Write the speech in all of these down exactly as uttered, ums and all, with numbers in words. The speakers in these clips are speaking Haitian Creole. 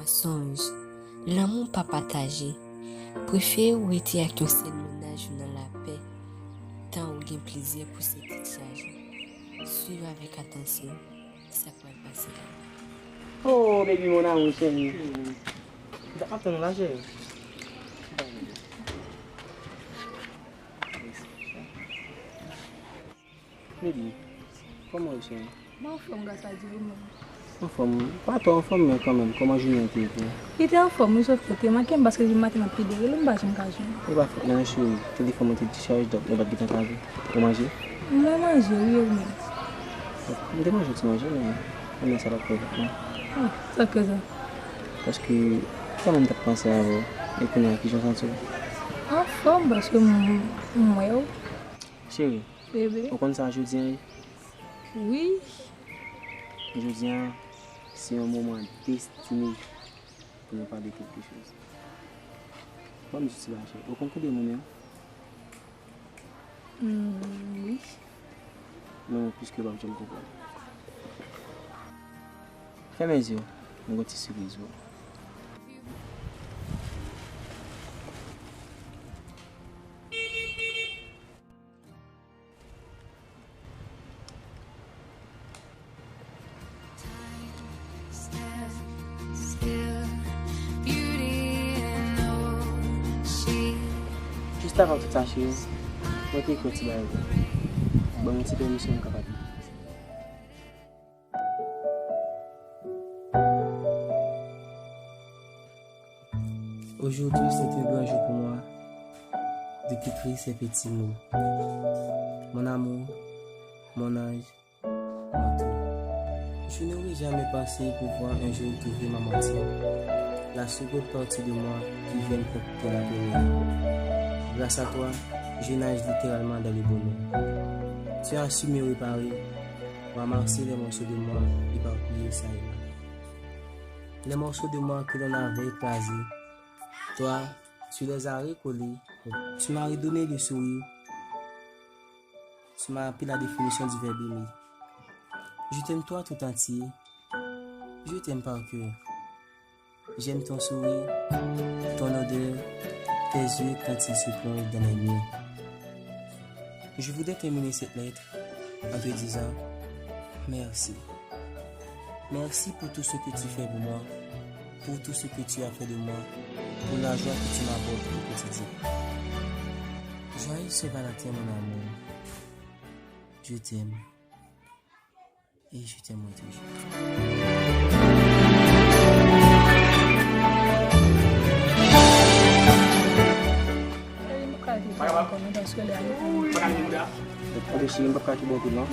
Sonj, lanmou pa pataje. Prefere w rete ak yon sèl mennaj ou nan lapè, tan ou gen plizyè pou se tèt chaje. Swiv avèk atansyon sa k pral pase la. Oh, baby, mon amour chéri. M t ap tann ou la, cheri. Baby, kòman w ye, cheri? Mwen anfòm gras a Dye, ou menm? Anfòm, pa twò anfòm, men kanmenm, kòman jounen an te ye pou ou? Li te anfòm, wi, sòf ke te manke m paske depi maten m ap plede rele l, m pa janm ka jwenn. E pa fòt mwen non, cheri, telefòn mwen te dechaje, donk mwen pa t gentan ka jwenn. Ou manje? Mwen manje, wi, ou menm? M te manje ti manje, men mwen sa pa t fè efè non. Ah, sa k fè sa? Paske, kanmenm, m t ap panse avè w, e kounye a, kijan w santi w? Anfòm, paske m, m wè w. Cheri, bebe, ou konn sa jodi a ye? Wi. Jodi a, se yon moman destine pou nou pale kèlke choz. Ban m di ti bagay, cheri. Ou konn kote moun yo? Hmm, wi. Non, piske w p ap janm konprann. Fèmen zye w, m gon ti sipriz pou ou. Jis avan tout sa, cheri, mwen te ekri yon ti bagay pou ou. Ban m yon ti pèmisyon m kapab li. Aujourd'hui, c'est un grand jour pour moi de t'écrire ces petits mots. Mon amour, mon ange, mon tout. Je n'aurais jamais pensé pouvoir un jour trouver ma moitié, la seconde partie de moi qui vient compléter la première. Grâce à toi, je nage littéralement dans le bonheur. Tu as su me réparer, ramasser les morceaux de moi éparpillés çà et là. Les morceaux de moi que l'on avait écrasés, toi, tu les as recollés. Tu m'as redonné le sourire. Tu m'as appris la définition du verbe aimer. Je t'aime toi tout entier. Je t'aime par cœur. J'aime ton sourire, ton odeur, tes yeux quand ils se plongent dans les miens. Je voudrais terminer cette lettre en te disant merci. Merci pour tout ce que tu fais pour moi, pour tout ce que tu as fait de moi, pour la joie que tu m'apportes au quotidien. Joyeux Saint-Valentin, mon amour. Je t'aime. Et je t'aimerai toujours. Tande cheri, m p ap ka kite w non.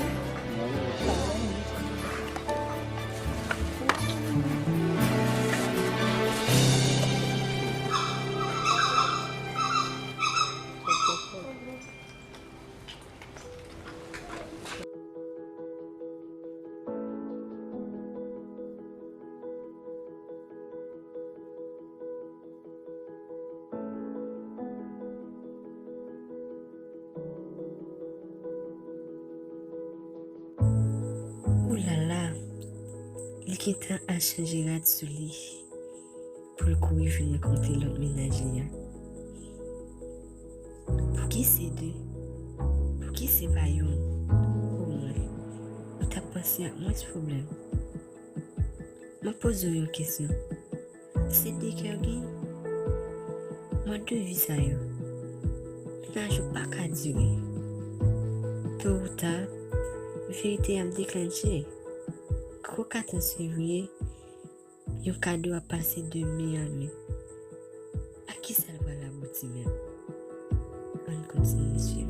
Oulala, li gentan al chanje rad sou li pou l kouri vin rankontre lòt mennaj li a. Pouki se de? Pouki se pa youn? O mwen, ou t ap panse ak mwens pwoblèm. M ap poze w yon kesyon. Se de kè w genyen? Mòd de vi sa yo, mennaj ou pa ka dire. To ou ta, verite a ap deklanche. Gwo katòz fevriye, yon kado ap pase de men an men. A kisa l pral abouti menm? Ann kontinye swiv.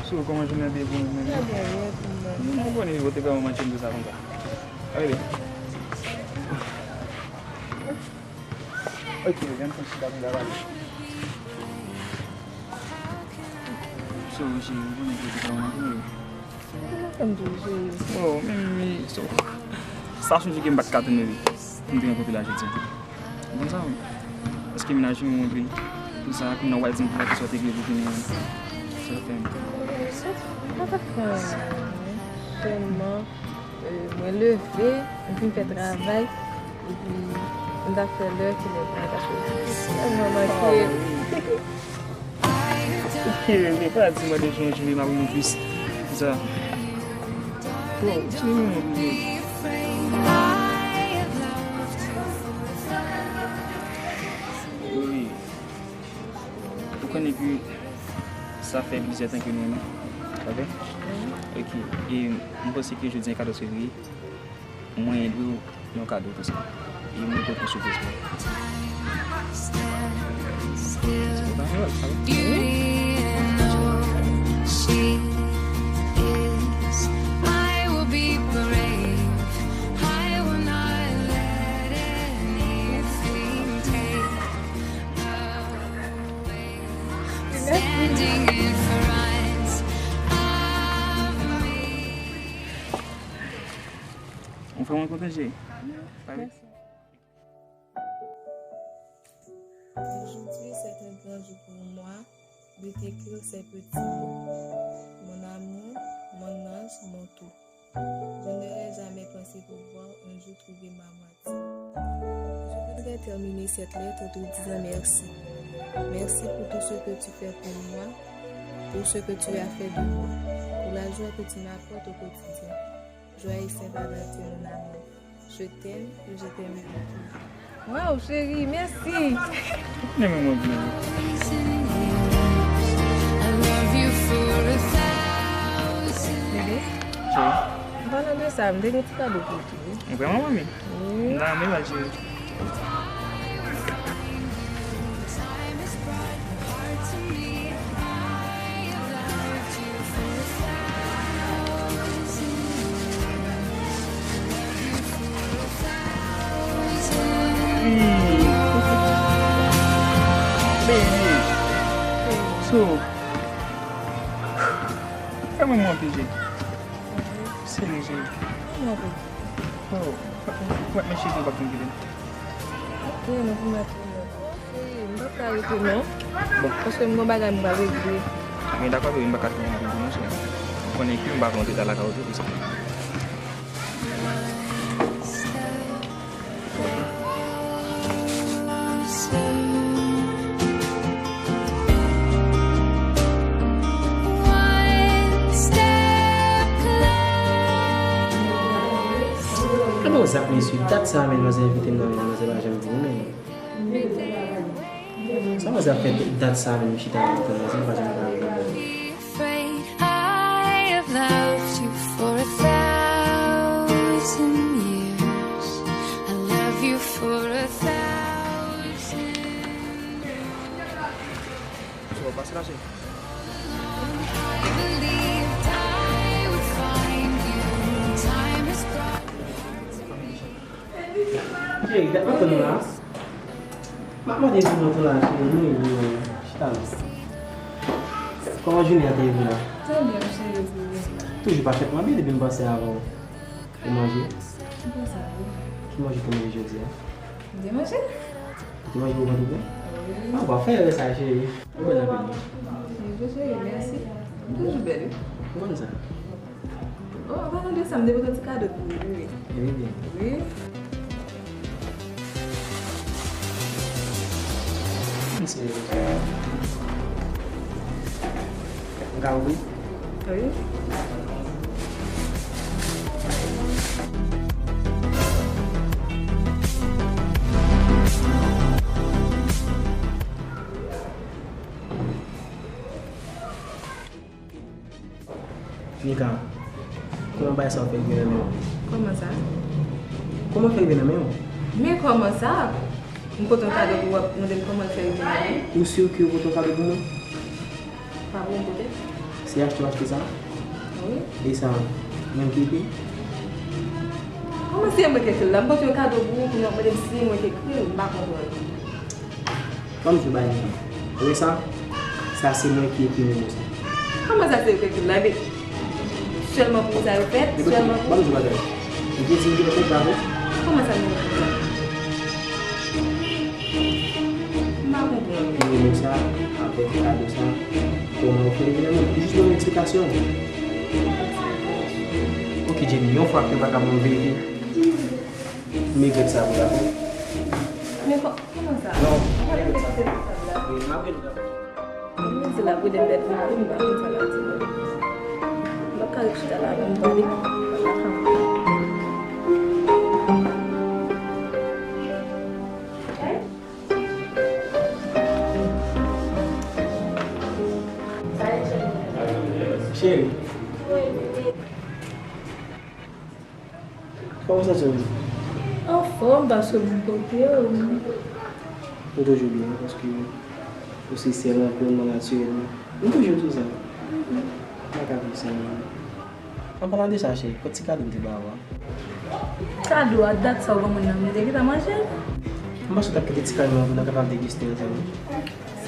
So, kòman jounen an te ye pou ou menm? Trè byen, byen pou mwen. Mwen konnen ou te vrèman manke m tou sa konsa. Anben. Ok, jan m santi la pou m ta pale. So, cheri, ou konnen ke ou te vrèman manke m wi. Ou pa fè m toujou cheri. Oh, men, men, men, so, sa sonje ke m pa t ka tann wi. M te rankontre la jodi a. Konsa wi. Paske mennaj mwen mwen vin. Konsa, kounye a w al di m pou sa ke sa w te gen pou vini an. Sa fè m. Sa pa fè anyen. Sèlman, euh, mwen leve, m fin fè travay, epi m ta fè lè kilè pou mwen ta soti. Tèlman manke. Ok, men pa di mwen de jan jere m ap yon plis. Sa. Bon, ti men mwen. Wi. Ou konnen ke sa fè plizyè tan ke nou renmen. Pa vre? Ok. E m panse ke jodi a katòz fevriye, mwen dwe w yon kado konsa. E mwen pote yon sipriz pou ou. Ou fè mwen kontan, cheri. Mèsi. Aujourd'hui, c'est un grand jour pour moi de t'écrire ces petits mots. Mon amour, mon ange, mon tout. Je n'aurais jamais pensé pouvoir un jour trouver ma moitié. Je voudrais terminer cette lettre en te disant merci. Merci pour tout ce que tu fais pour moi, pour ce que tu as fait de moi, pour la joie que tu m'apportes au quotidien. Joyeux Saint-Valentin, mon amour. Je t'aime et je t'aimerai toujours. Waw, cheri, mèsi. Ou konnen mwen mwen byen. Bebe, cheri, an palan de sa, m te gen ti kado pou ou tou wi. Ou vrèman manmi? Wi. M ta renmen ba l, cheri. Baby. So, fè mwen mwen pije. Serye, cheri. Oh, fè mwen cheri, m p ap vin kite m. Ok, nou pou mèt li non. Ok, m p ap ka rete non. Bon. Paske m gon bagay m pral regle. Men dakò, baby, m pa ka kite w non, cheri. Ou konnen ke m pa vle w te ta lakay ou tou, pou sa. Gade yon zak, mesye. Dat sa a menm, manzè envite m nan men, manzè pa janm di m anyen. Sa manzè ap fè dat sa a menm, chita ap tann manzè pa janm pale. Afraid I have loved you for a thousand years. I love you for a thousand. Pase la, cheri. I believed I would find you. Time has brought Cheri, gad mwen konn la. M ap mande pou mwen tou la, cheri, nou ye byen, chita la. Kòman jounen an te ye pou la? Trè byen, cheri, pou ou. Toujou pa fèt manje depi m pase avè w. Ou manje? M panse a ou. Ki manje ou te manje jodi a? M te manje. Ou te manje pou vant ou plen? Wi. Ah, w ap fè erè sa, cheri. Ou bèl anpil, wi. Cheri, mèsi. M toujou bèl, wi. Ou konn sa? Oh, an palan de sa, m te pote yon ti kado pou ou, wi. Ebyen. Wi. M ka ouvri? Wi. Nika, kòman bagay sa yo fè rive nan men w? Kòman sa? Kòman fè rive nan men w? Men kòman sa? M pote yon kado pou w ap mande m kòman l fè rive nan men m? Ou si ke w pote yon kado pou mwen? Pa pou m pote? Li achte w achte sa? Wi. E sa, menm ki ekri? Kòman se mwen ki ekri l la? M pote yon kado pou ou, kounye a w ap mande m si mwen ki ekri l, m pa konprann. Ban m di w bagay sa. Ou wè sa? Sa se mwen ki ekri memo sa. Kòman sa se ou ki ekri l la? Ebyen, sèlman pou sa yo fèt? Sèlman pou... Ban m di w bagay. Ou te di m gen lòt nèg la vre? Kòman sa gen lòt nèg la? M pa konprann. Memo sa, avèk kado sa, kòman ou fè l vin nan men m? Jis ban m eksplikasyon. Ok, Jenny, yon fwa ke m pa ka ban m verite, m regrèt sa pou la. Men kò-, kòman sa? Non. Kòman m te fè sa la? Wi, m ap rele w. Mwen se la pou de bèt mwen, m pa konn sa m ap di non. M pa ka ret chita la, m pale. Cheri. Kòman w santi w menm? Anfòm, paske m kote w. M toujou byen, paske ou se sèl anviwònman natirèl mwen. M toujou di w sa. M pa ka viv san ou. An palan de sa, cheri, kot ti kado m te ba ou a? Kado a, dat sa ou ban mwen nan, m te gentan manje l. M panse w t ap kite ti kado an pou nou kapab degiste l, zanmi.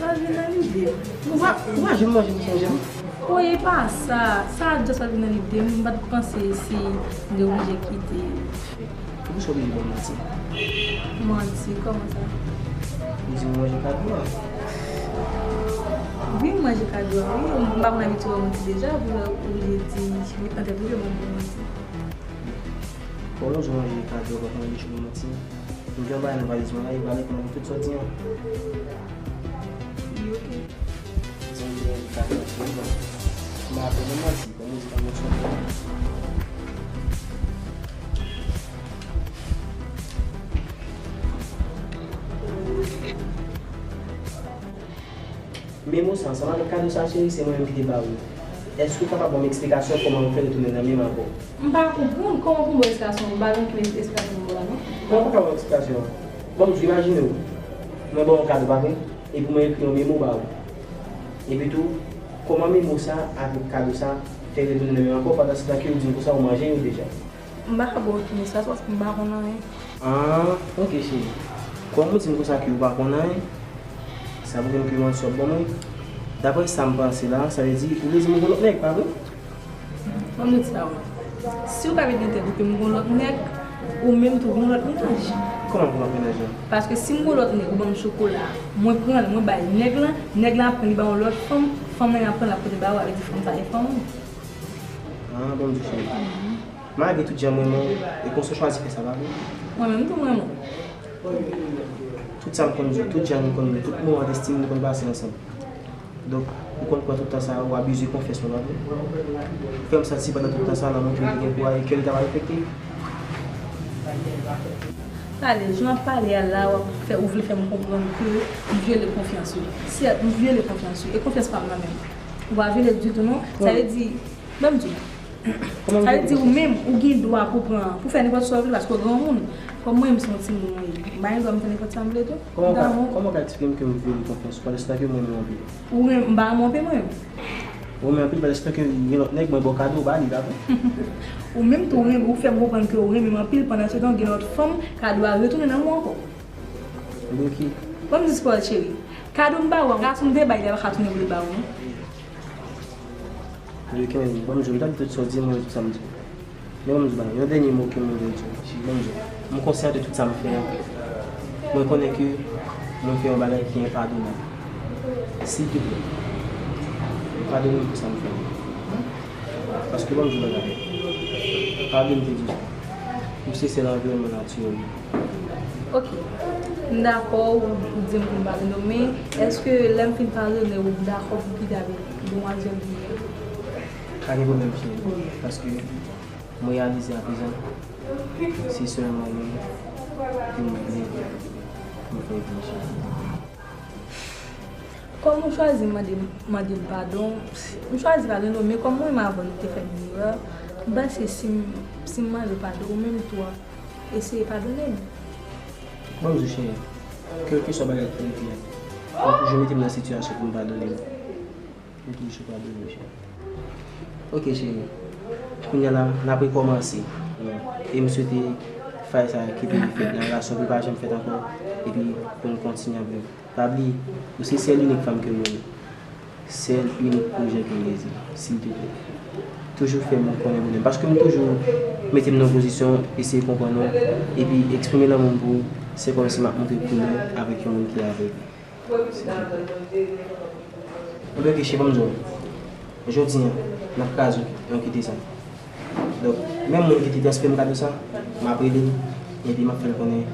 Sa vin nan lide m. Ou pa, ou pa janm manje pou sonje m? Wi, e pa sa. Sa just sa vin nan lide m. M pa t panse si m te oblije kite. Poukisa w oblije ban m manti? Manti? Kòman sa? Ou di m manje kado a. Wi, m manje kado a, wi. M pa konn abitye wè w manti deja, pou w oblije di, met nan tèt ou ke mwen ban w manti. Bon, lòt jou manje kado a, pa konn abitye ban w manti. M gen yon bagay nan valiz mwen la, e vale konnen pou tout sa w di an. Wi, ok. Zanmi, m pa ka manti, non. M pa aprann manti, kòm ou di pa manti ankò. Memo sa, ansanm avèk kado sa, cheri, se mwen menm ki te ba ou. Èske ou kapab ban m eksplikasyon kòman ou fè retounen nan men m ankò? M pa konprann kòman pou m ba w eksplikasyon, ou pa gen okenn eksplikasyon pou m ba w la, non? Kòman ou pa ka ban m eksplikasyon? Bon, m di w, imajine w, mwen ba w yon kado, pa vre? Epi mwen ekri yon memo ba ou. Epi tou, kòman memo sa avèk kado sa fè retounen nan men m ankò, pandan se tan ke ou di m konsa ou manje yo deja? M pa ka ba w okenn esplikasyon paske m pa konn anyen. Ah, ok, cheri. Kòm ou di m konsa ke ou pa konn anyen, sa pwouve m ke manti w ap ban mwen. Daprè sa m panse la, sa vle di ou vle di m ou gon lòt nèg, pa vre? Ban m di sa, wi. Si w ka met nan tèt ou ke m gon lòt nèg, ou menm tou gon lòt mennaj. Kòman gon lòt mennaj la? Paske si m gon lòt nèg, ou ban m chokola, mwen pran l, mwen bay nèg lan, nèg la ap pran li ba yon lòt fanm, fanm nan ap pran l ap pote ba ou, sa vle di fanm sa e fanm ou. Ah, ban m di w, cheri. Malgre tout jan m renmen w, e konsa w chwazi fè sa, pa vre? Mwen menm tou m renmen w. Tout sa m konn di w, tout jan nou konn, tout moman destine nou konn pase ansanm. Donk, ou konn pran tout tan sa a, ou abize konfyans mwen, pa vre? Ou fè m santi pandan tout tan sa a, lanmou ke m te gen pou ou a, e kè m ta pral enfekte. Talè, jan w ap pale a la, w ap fè, ou vle fè m konprann ke m vyole konfyans ou. Sèt, m vyole konfyans ou, e konfyans pa m nan menm. Ou pa vyole l ditou, non. Sa vle di, ban m di w, sa vle di ou menm, ou gen dwa pou pran, pou fè nenpòt sa w vle, paske w granmoun. Kòm mwen menm se yon timoun mwen ye, m pa gen dwa m fè nenpòt sa m vle tou? Kòman w ka, kòman w ka eksplike m ke m vyole konfyans ou, pandan se tan ke mwen menm anpil? Ou renmen, m pa renmen w anpil mwen menm. Ou renmen anpil, pandan se tan ke gen lòt nèg, mwen ba w kado, ou ba li, pa vre? Ou menm tou renmen, ou fè m konprann ke ou renmen m anpil, pandan se tan gen lòt fanm, kado a retounen nan men w ankò. Ebyen ki? Ban m di sa, cheri. Kado m ba ou a, si m te ba li, li pa ka tounen pou li ba ou, non. Ebyen, kenbe, ban m di w, m tande tout sa w di, mwen tout sa m di. Men ban m di w bagay, yon dènye mo ke mwen vle di w, cheri, ban m di w. M konsyan de tout sa m fè a. Mwen konnen ke mwen fè yon bagay ki enpadonab. Silteplè, padone m pou sa m fè a. Paske ban m di w bagay. Padone m te di w sa. Ou se sèl anviwònman natirèl mwen. Ok. M dakò, ou, ou di m pou m padone w, men èske lè m fin padone w, ou dakò pou kite avèk demwazèl ou ye a? Pa gen pwoblèm, cheri. Paske mwen reyalize aprezan, se sèlman ou menm ke mwen vle pou m fè yon chans. Kòm ou chwazi mande, mande m padon, m chwazi padone w, men kòm mwen menm avan nou te fè m yon erè, m panse si m, si m mande w padon, ou menm tou w ap eseye padone m. Ban m di w, cheri, kèlkeswa bagay ki rive a, ou toujou mete m nan sitiyasyon pou m padone w. M toujou padone w, cheri. Ok cheri, kounye a la n ap rekòmanse. E m swete fay sa kite li fèt nan relasyon pou li pa janm fèt ankò, epi pou n kontinye ap viv. Pa bliye, ou se sèl inik fanm ke m renmen. Sèl inik pwojè ke m dezire, silteplè. Toujou fè m konnen bonè m, paske m toujou mete m nan pozisyon, eseye konprann ou, epi eksprime lanmou m pou ou, se kòmsi m ap montre koulè avèk yon moun ki avèg. Ebyen, ok, cheri, ban m di w. Jodi a, n ap kraze yon kite sa. Donk, menm moun ki te transfere m kado sa, m ap rele l, epi m ap fè l konnen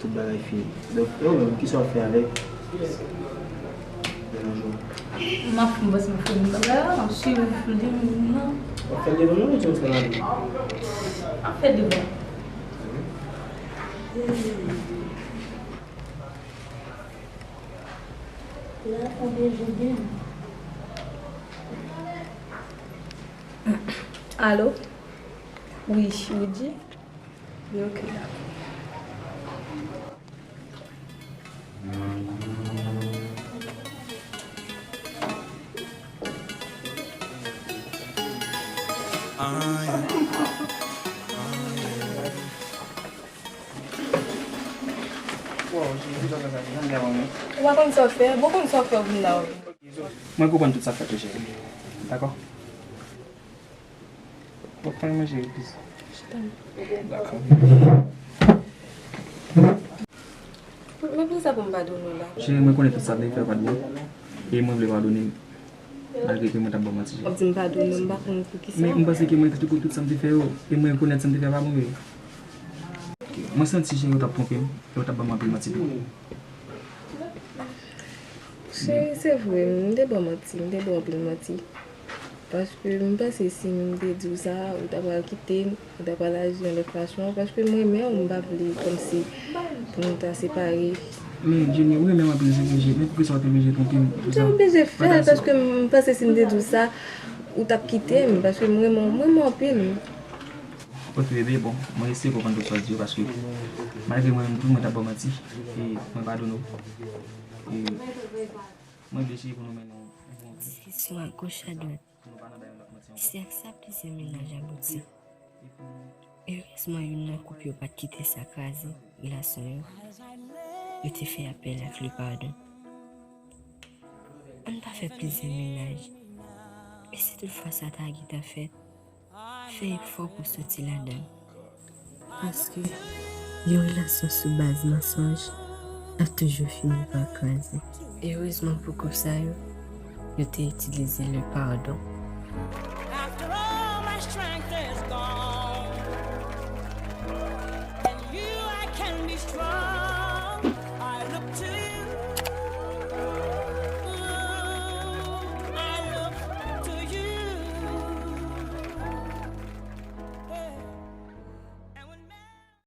tout bagay fini. Donk, e ou menm, kisa w ap fè avèk devan jou? M ap fè m pase m fè m bagay la, m ap swiv li, non. W ap fè l devan nou oubyen w fè l avè m? M ap fè l devan. Alo? Wi, Woody? Wi, ok, dakò. Ou pa konn sa w fè? Bon, konn sa w fè, w vin la, w vin. Mwen konprann tout sa k fèt wi, cheri. Dakò? Bon, fè manje wi, plis. Dakò. Men poukisa pou m padone w la? Cheri, mwen konnen tout sa m te fè pa t bon. E mwen vle padone m. Malgre ke mwen t ap ba w manti, cheri. W ap di m padone, m pa konn poukisa. Men m panse ke mwen te konn tout sa m te fè yo. E mwen rekonèt sa m te fè pa bon, wi. Mwen santi, cheri, ou t ap twonpe m. E ou t ap ba m anpil manti tou. Cheri, se vre, m te ba w manti, m te ba w anpil manti. Paske m panse si m te di w sa, ou ta pral kite m, ou ta pral aji yon lòt fason. Paske m renmen w, m pa vle kòmsi pou nou ta separe. Men, Jenny, ou renmen m anpil, Jenny, men poukisa ou te oblije twonpe m konsa? M te oblije fè l, paske m panse si m te di w sa, ou t ap kite m, paske m renmen w, m renmen w anpil. Ok, bebe, bon, mwen eseye konprann tout sa w di yo, paske malgre mwen menm tou, mwen t ap ba w manti, e mwen padone w. E mwen vle cheri pou nou mennen yon bon vi. Diskisyon a goch a dwat. Pou nou pa nan bay yon lòt manti ankò. Se ak sa plizyè mennaj abouti. Erezman, youn nan koup yo pa t kite sa kraze relasyon yo. Yo te fè apèl ak le padon. Ann pa fè plizyè mennaj. E si toutfwa sa ta gentan fèt, fè efò pou w soti ladan l. Paske yon relasyon sou baz mansonj ap toujou fini pa kraze. Erezman pou koup sa yo, yo te itilize le padon.